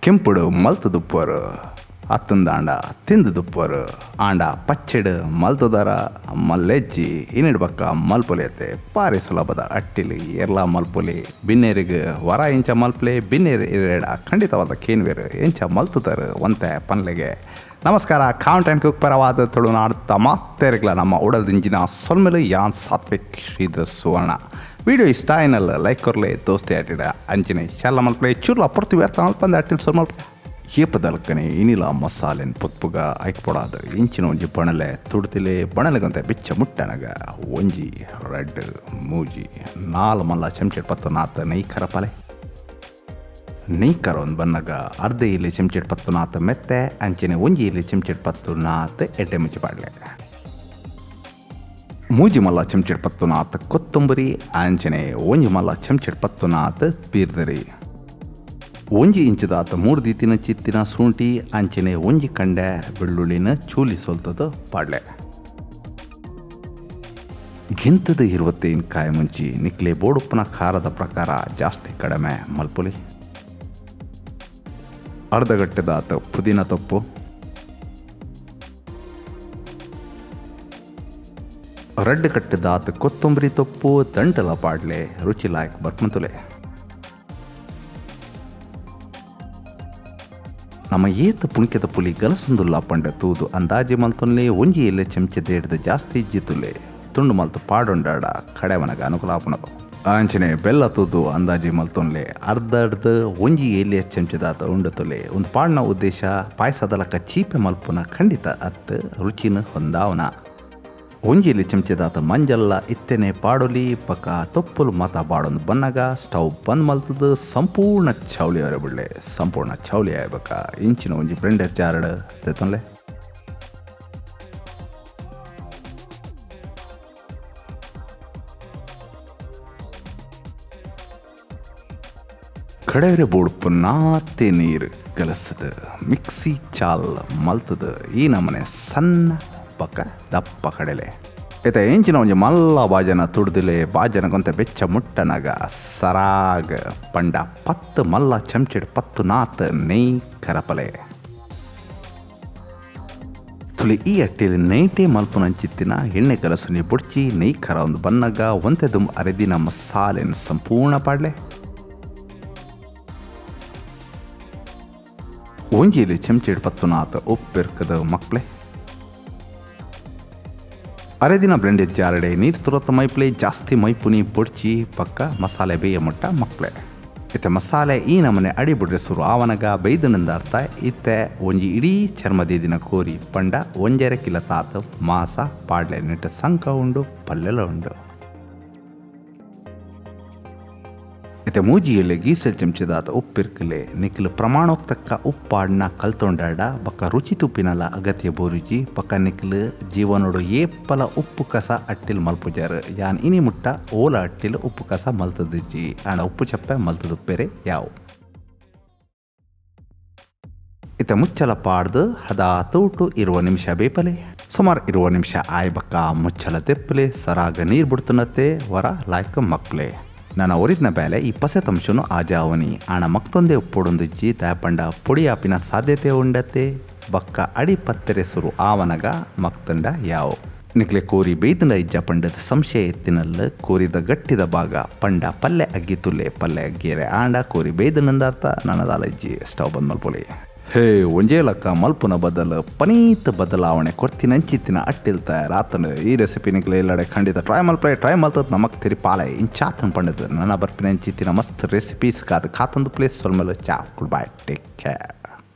ಕೆಂಪುಡು ಮಲ್ತುದುಪ್ಪರು ಅತ್ತಂದಾಂಡ ತಿಂದುದುಪ್ಪರು ಆಂಡ ಪಚ್ಚೆಡು ಮಲ್ತುದರ ಮಲ್ಲೆಜ್ಜಿ ಇನಿಡ್ ಬಕ್ಕ ಮಲ್ಪೊಲೆತೆ ಪಾರಿ ಸುಲಭದ ಅಟ್ಟಿಲಿ ಎರ್ಲ ಮಲ್ಪೊಲಿ ಬಿನ್ನೇರಿಗೆ ವರ ಇಂಚ ಮಲ್ಪಲೆ ಬಿನ್ನೇರು ಇರೇಡ ಖಂಡಿತವಾದ ಕೇನ್ವೇರು ಎಂಚ ಮಲ್ತುದರು ಒಂತೆ ಪನ್ಲೆಗೆ. ನಮಸ್ಕಾರ, count and cook ಪರವಾದ ತುಳುನಾಡು ಮಾತೆರ್ಗ್ಲ ನಮ್ಮ ಉಡದಿಂಜಿನ ಸೊಲ್ಮೆಲು ಯಾನ್ ಸಾತ್ವಿಕ್ ಶ್ರೀಧರ್ ಸುವರ್ಣ. ವಿಡಿಯೋ ಇಷ್ಟ అయినಲ್ಲ ಲೈಕ್ ಕೊರ್ಲೆ ದೋಸ್ತಿ ಆಟಿಡ ಅಂಚಿನೆ ಶಾಲ ಮಲ್ಪಲೆ ಚೂರ್ಲ ಪೊರ್ತು ವ್ಯರ್ಥ ಮಲ್ಪಂದ ಅಟ್ಟಿಲ್ ಸೊಲ್ ಮಲ್ಪಲೆ ಏಪದಲ್ಕನೆ ಇನಿಲ ಮಸಾಲೆನ್ ಪೊತ್ಪುಗ ಐಕ್ಪೊಡಾದ ಇಂಚಿನ ಒಂಜಿ ಬಣಲೆ ತುಡ್ತಿಲೆ ಬಣಲೆಗಂತೆ ಬಿಚ್ಚ ಮುಟ್ಟನಗ ಒಂಜಿ ರೆಡ್ ಮೂಜಿ ನಾಲ್ ಮಲ್ಲ ಚಮಚೆ ಪತ್ತು ನಾತ ನೈ ಕರಪಲೆ ನೈ ಕರೊಂದು ಬನ್ನಗ ಅರ್ಧ ಇಲ್ಲಿ ಚಮಚೆ ಪತ್ತು ನಾತ ಮೆತ್ತೆ ಅಂಚಿನೆ ಒಂಜಿ ಇಲ್ಲಿ ಚಮಚೆ ಪತ್ತು ನಾತ ಎಡ್ಡೆ ಮುಂಚೆ ಪಾಡ್ಲೆ ಮೂಜಿ ಮಲ್ಲ ಚಮಚೆ ಪತ್ತು ನಾತ ಕೊತ್ತಂಬರಿ ಅಂಚನೆ ಒಂಜಿ ಮಲ್ಲ ಚಮಚೆ ಪತ್ತು ನಾತ ಪೀರ್ದರಿ ಒಂಜಿ ಇಂಚದಾತ ಮೂರು ದೀತಿನ ಚಿತ್ತಿನ ಶುಂಠಿ ಅಂಚನೆ ಒಂಜಿ ಕಂಡೆ ಬೆಳ್ಳುಳ್ಳಿನ ಚೂಲಿ ಸೊಲ್ತದ ಪಾಡ್ಲೆ ಗಿಂತದ ಇರುವತ್ತೇನು ಕಾಯಿ ಮುಂಚಿ ನಿಕ್ಲೆ ಬೋಡುಪ್ಪನ ಖಾರದ ಪ್ರಕಾರ ಜಾಸ್ತಿ ಕಡಿಮೆ ಮಲ್ಪುಲಿ. ಅರ್ಧ ಗಟ್ಟೆದಾತ ಪುದೀನ ತೊಪ್ಪು ರಡ್ಡು ಕಟ್ಟೆದಾತ ಕೊತ್ತಂಬರಿ ತೊಪ್ಪು ದಂಟಲ ಪಾಡ್ಲೆ ರುಚಿ ಲಾಯಕ್ ಬರ್ಪಂತುಲೆ. ನಮ್ಮ ಏತ ಪುಣ್ಕೆದ ಪುಲಿ ಗಲಸೊಂದುಲ್ಲ ಪಂಡ ತೂದು ಅಂದಾಜಿ ಮಲ್ತೊನ್ಲೆ ಒಂಜಿ ಎಲ್ಲೆ ಚೆಂಚೆ ದೇಡ್ದ ಜಾಸ್ತಿ ಇಜ್ಜಿತುಲೆ ತುಂಡು ಮಲ್ತು ಪಾಡೊಂಡಾಡ ಕಡೆವನಗ ಅನುಕೂಲ ಆಪುನದು. ಅಂಚನೆ ಬೆಲ್ಲ ತೂದು ಅಂದಾಜಿ ಮಲ್ತೊನ್ಲೆ ಅರ್ಧ ಅರ್ಧ ಒಂಜಿ ಎಲೆ ಚೆಂಚೆದಾತ ಉಂಡತೊಲೆ. ಒಂದು ಪಾಡ್ನ ಉದ್ದೇಶ ಪಾಯಸದಲಕ ಚೀಪೆ ಮಲ್ಪುನ ಖಂಡಿತ ಅತ್ ರುಚಿನ ಹೊಂದಾವನ. ಒಂಜಿ ಎಲೆ ಚೆಂಚೆದಾತ ಮಂಜಲ್ಲ ಇತ್ತೆನೆ ಪಾಡೊಲಿ ಪಕ್ಕ ತೊಪ್ಪುಲು ಮತ ಬಾಡೊಂದು ಬನ್ನಗ ಸ್ಟವ್ ಬಂದ್ ಮಲ್ತದ ಸಂಪೂರ್ಣ ಚೌಲಿ ಬಿಡ್ಲೆ ಸಂಪೂರ್ಣ ಚೌಲಿ ಆಯ್ಬೇಕ ಇಂಚಿನ ಒಂಜಿ ಬ್ಲೆಂಡರ್ ಜಾರಡ್ ತೆತ್ತೊನ್ಲೆ. ಕಡೆರೆ ಬೋಡ್ಪು ನಾತೆ ನೀರು ಗಲಸದ ಮಿಕ್ಸಿ ಚಾಲ್ ಮಲ್ತದ ಈ ನಮನೆ ಸಣ್ಣ ಪಕ್ಕ ದಪ್ಪ ಕಡಲೆ ಇತ ಎಂಚಿನ ಒಂಜಿ ಮಲ್ಲ ಬಾಜನ ತುಡ್ದಿಲೆ ಬಾಜನ ಗೊಂತೆ ಬೆಚ್ಚ ಮುಟ್ಟನಗ ಸರಾಗ ಪಂಡ ಪತ್ತು ಮಲ್ಲ ಚಮಚೆಡ್ ಪತ್ತು ನಾತ್ ನೆಯ್ ಕರಪಲೆ ತುಲಿ. ಈ ಅಟ್ಟಿಲಿ ನೈಟೇ ಮಲ್ಪುನಂಚಿತ್ತಿನ ಎಣ್ಣೆ ಕಲಸುನಿ ಬುಡ್ಚಿ ನೆಯ್ ಕರ ಒಂದು ಬನ್ನಗ ಒಂತೆ ದುಮ್ ಅರೆದಿನ ಮಸಾಲೆನ್ ಸಂಪೂರ್ಣ ಪಾಡ್ಲೆ. ಒಂಜಿಲಿ ಚಮಚೆಡ್ ಪತ್ತು ನಾತ್ ಉಪ್ಪಿರ್ಕದ ಮಕ್ಳೆ. ಅರೆದಿನ ಬ್ಲೆಂಡೆಡ್ ಜಾರಡೆ ನೀರು ತುರತ್ತ ಮೈಪ್ಲೆ ಜಾಸ್ತಿ ಮೈಪುನಿ ಬೊಡ್ಚಿ ಪಕ್ಕ ಮಸಾಲೆ ಬೇಯ ಮುಟ್ಟ ಮಕ್ಳೆ. ಇತ್ತೆ ಮಸಾಲೆ ಈ ನಮನೆ ಅಡಿ ಬಿಡ್ರೆ ಸುರು ಆವನಗ ಬೈದನಿಂದ ಅರ್ಥ ಇತ್ತೆ ಒಂಜಿ ಇಡೀ ಚರ್ಮದ ಕೋರಿ ಪಂಡ ಒಂಜರೆ ಕಿಲ ತಾತ ಮಾಸ ಪಾಡ್ಲೆ ನೆಟ್ಟ ಸಂಕ ಉಂಡು ಪಲ್ಲೆಲ ಉಂಡು. ಇತ್ತೆ ಮೂಜಿಯಲ್ಲಿ ಗೀಸಲ್ ಚಮಚದಾತ ಉಪ್ಪಿರ್ಕಲೆ ನಿಕ್ಲು ಪ್ರಮಾಣೋಕ್ತಕ್ಕ ಉಪ್ಪಾಡ್ನ ಕಲ್ತೊಂಡಾಡ ಬಕ್ಕ ರುಚಿ ತುಪ್ಪಿನಲ್ಲ ಅಗತ್ಯ ಬೋರುಜಿ ಬಕ್ಕ ನಿಕ್ಲು ಜೀವನೋಡು ಏಪಲ ಉಪ್ಪು ಕಸ ಅಟ್ಟಿಲ್ ಮಲ್ಪುಜಾರು. ಯಾನ್ ಇನಿ ಮುಟ್ಟ ಓಲ ಅಟ್ಟಿಲ್ ಉಪ್ಪು ಕಸ ಮಲ್ತದಿಜ್ಜಿ ಆಂಡ ಉಪ್ಪು ಚಪ್ಪೆ ಮಲ್ತದುಪ್ಪೆರೆ ಯಾವು. ಇತ್ತ ಮುಚ್ಚಲ ಪಾಡ್ದು ಹದ ತೂಟು ಇರುವ ನಿಮಿಷ ಬೇಪಲೆ ಸುಮಾರು ಇರುವ ನಿಮಿಷ ಆಯ್ ಬಕ್ಕ ಮುಚ್ಚಲ ತೆಪ್ಪಲೆ ಸರಾಗ ನೀರು ಬಿಡ್ತನತ್ತೆ ವರ ಲಾಯ್ಕ ಮಕ್ಲೆ. ನನ್ನ ಒರಿದ್ನ ಬೇಲೆ ಈ ಪಸೆ ತಂಶನು ಆಜಾವನಿ ಆಣ ಮಕ್ತೊಂದೇ ಉಪ್ಪೊಡೊಂದಿಜ್ಜಿ ದಾಪಂಡ ಪೊಡಿ ಆಪಿನ ಸಾಧ್ಯತೆ ಉಂಡತೆ ಬಕ್ಕ ಅಡಿ ಪತ್ತೆರೆ ಸುರು ಆವನಗ ಮಕ್ತಂಡ ಯಾವು. ನಿಕ್ಲೆ ಕೋರಿ ಬೇಯ್ತಂಡ ಇಜ್ಜ ಪಂಡದ ಸಂಶಯ ಎತ್ತಿನಲ್ಲ ಕೋರಿದ ಗಟ್ಟಿದ ಭಾಗ ಪಂಡ ಪಲ್ಲೆ ಅಗ್ಗಿ ತುಲ್ಲೆ ಪಲ್ಲೆ ಅಗ್ಗಿಯರೆ ಆಂಡ ಕೋರಿ ಬೇಯ್ದನಂದಾರ್ಥ ನನ್ನದಾಲ ಇಜ್ಜಿ ಸ್ಟವ್ ಬಂದ್ ಮಲ್ಪೊಲಿ. ಹೇ ಒಂಜೇ ಲಕ್ಕ ಮಲ್ಪುನ ಬದಲು ಪನೀತ್ ಬದಲಾವಣೆ ಕೊರ್ತಿನಂಚಿತ್ತಿನ ಅಟ್ಟಿಲ್ ತಯಾರಾತನ. ಈ ರೆಸಿಪಿ ನಿಕ್ಲೆ ಇಲ್ಲಡೆ ಖಂಡಿತ ಟ್ರೈ ಮಲ್ಪಲೆ ಟ್ರೈ ಮಲ್ತದ್ ನಮಕ್ ತಿರಿ ಪಾಲೆ ಇಂಚಾತನ್ ಪಂಡದ ನನ್ನ ಬರ್ಪಿನಂಚಿತ್ತಿನ ಮಸ್ತ್ ರೆಸಿಪೀಸ್ ಕಾದು ಕಾತೊಂದು ಪ್ಲೇಸ್ ಸೊಲ್ಮೆಲು ಚಾ good bye take care.